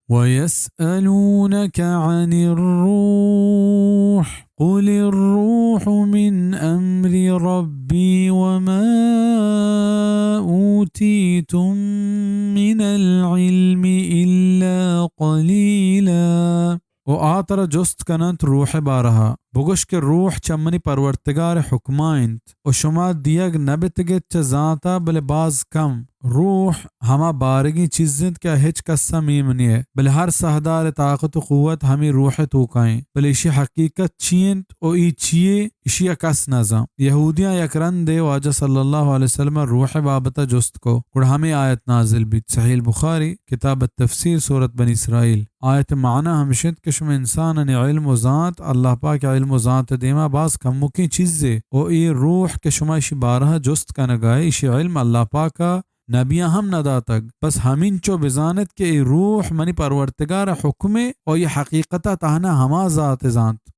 ويسألونك عن الروح، قل الروح من أمر ربي وما أوتيتم من العلم إلا قليلا۔ و آ ترا جست کننت روح ءِ بارہ ءَ، بگوش کہ روح چہ منی پرورتگار ءِ حکم ءَ انت و شما دیگ نہ بتگ ات چہ زانت ءَ بلے باز کم۔ روح ہما بارگیں چیز انت کہ آ ہچ کس ءَ میم نیہ، بلے ہر ساہدار ءِ طاقت و قوت ہمے روح ءِ توکا انت، بلے ایشی حقیقت چی انت و اے چیے، ایشی ءَ کس نہ زان۔ یہودیاں یک رندے واجہ صلی اللہ علیہ وسلم ءَ روح ءِ بابت ءَ جست کو، گڑا ہمے آیت نازل بیت۔ صحیح البخاری، کتاب التفسیر، سورت بنی اسرائیل۔ آیت ءِ معنی ہمش انت کہ شما انسانانی علم و زانت، اللہ پاک ءِ علم و زانت ءِ دیما باز کمکیں چیزے، و اے روح کہ شما ایشی بارہ ءَ جست کنگا ئے، ایشی علم اللہ پاک ءَ نبیاں ہم نہ داتگ۔ بس ہمینچو بزانت کہ اے روح منی پرورتگار ءِ حکمے و اے حقیقت ءَ تہنا ہما ذات ءَ زانت۔